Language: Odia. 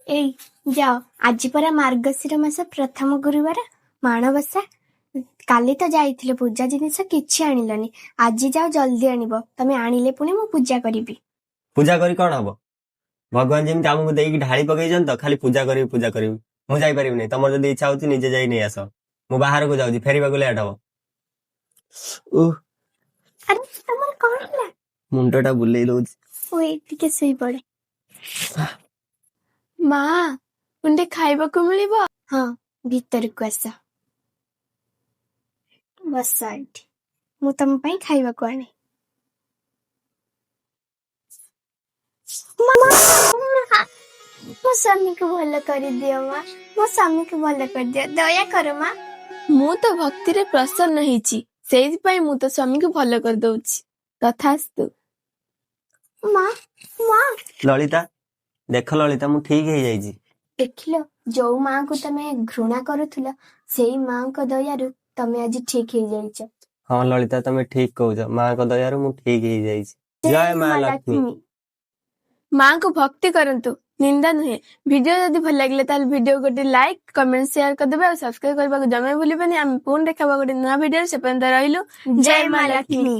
ଏଇ ଯାଅ, ଆଜି ପରା ମାର୍ଗଶିର ମାସ ପ୍ରଥମ ଗୁରୁବାର, ମାଣବସା। କାଲି ତ ଯାଇଥିଲେ, ପୂଜା ଜିନିଷ କିଛି ଆଣିଲନି। ଆଜି ଯାଅ, ଜଲ୍ଦି ଆଣିବ। ତମେ ଆଣିଲେ ପୁଣି ମୁଁ ପୂଜା କରିବି। ପୂଜା କରି କଣ ହବ? ଭଗବାନ ଯେମିତି ଆମକୁ ଦେଇକି ଢାଳି ପକେଇଛନ୍ତି ତ ଖାଲି ପୂଜା କରିବି, ପୂଜା କରିବି। ମୁଁ ଯାଇପାରିବିନି। ତମର ଯଦି ଇଚ୍ଛା ହଉଛି, ନିଜେ ଯାଇ ନେଇ ଆସ। ମୁଁ ବାହାରକୁ ଯାଉଛି, ଫେରିବାକୁ ଲେଟ୍ ହବ। ଉଃ। ଆରେ, ତମର କଣ ହେଲା? ମୁଣ୍ଡ ଟା ବୁଲେଇ ଦଉଛି। ଓଇ, ଟିକେ ଶୋଇପଡେ। ମା, ମୁଣ୍ଡେ ଖାଇବାକୁ ମିଳିବ? ହଁ, ଭିତରକୁ ଆସ, ବସ ଏଇଠି। ମୁଁ ତମ ପାଇଁ ଖାଇବାକୁ ଆଣେ। ମା, ମୋ ସ୍ୱାମୀକୁ ଭଲ କରିଦିଅ। ମା, ମୋ ସ୍ୱାମୀକୁ ଭଲ କରିଦିଅ, ଦୟା କର ମା। ମୁଁ ତ ଭକ୍ତିରେ ପ୍ରସନ୍ନ ହେଇଛି, ସେଇଥିପାଇଁ ମୁଁ ତ ସ୍ୱାମୀକୁ ଭଲ କରିଦଉଛି। ତଥାସ୍ତୁ। ମା, ମା! ଲଳିତା, ଦେଖ ଲଳିତା, ମୁଁ ଠିକ ହେଇଯାଇଛି। ଦେଖିଲ, ଯୋଉ ମାଙ୍କୁ ତମେ ଘୃଣା କରୁଥିଲ, ସେଇ ମାଙ୍କ ଦୟାରୁ ତମେ ଆଜି ଠିକ ହେଇଯାଇଛ। ହଁ ଲଳିତା, ତମେ ଠିକ କହୁଛ। ମାଙ୍କ ଦୟାରୁ ମୁଁ ଠିକ ହେଇଯାଇଛି। ଜୟ ମା ଲକ୍ଷ୍ମୀ। ମାଙ୍କୁ ଭକ୍ତି କରନ୍ତୁ, ନିନ୍ଦା ନୁହେଁ। ଭିଡିଓ ଯଦି ଭଲ ଲାଗିଲା, ତାହେଲେ ଭିଡିଓ ଗୋଟେ ଲାଇକ୍, କମେଣ୍ଟ, ସେୟାର କରିଦେବେ ଆଉ ସବସ୍କ୍ରାଇବ କରିବାକୁ ଜମା ଭୁଲିବେନି। ଆମେ ପୁଣି ଦେଖାବା ଗୋଟେ ନୂଆ ଭିଡିଓ। ସେ ପର୍ଯ୍ୟନ୍ତ ରହିଲୁ। ଜୟ ମା ଲକ୍ଷ୍ମୀ।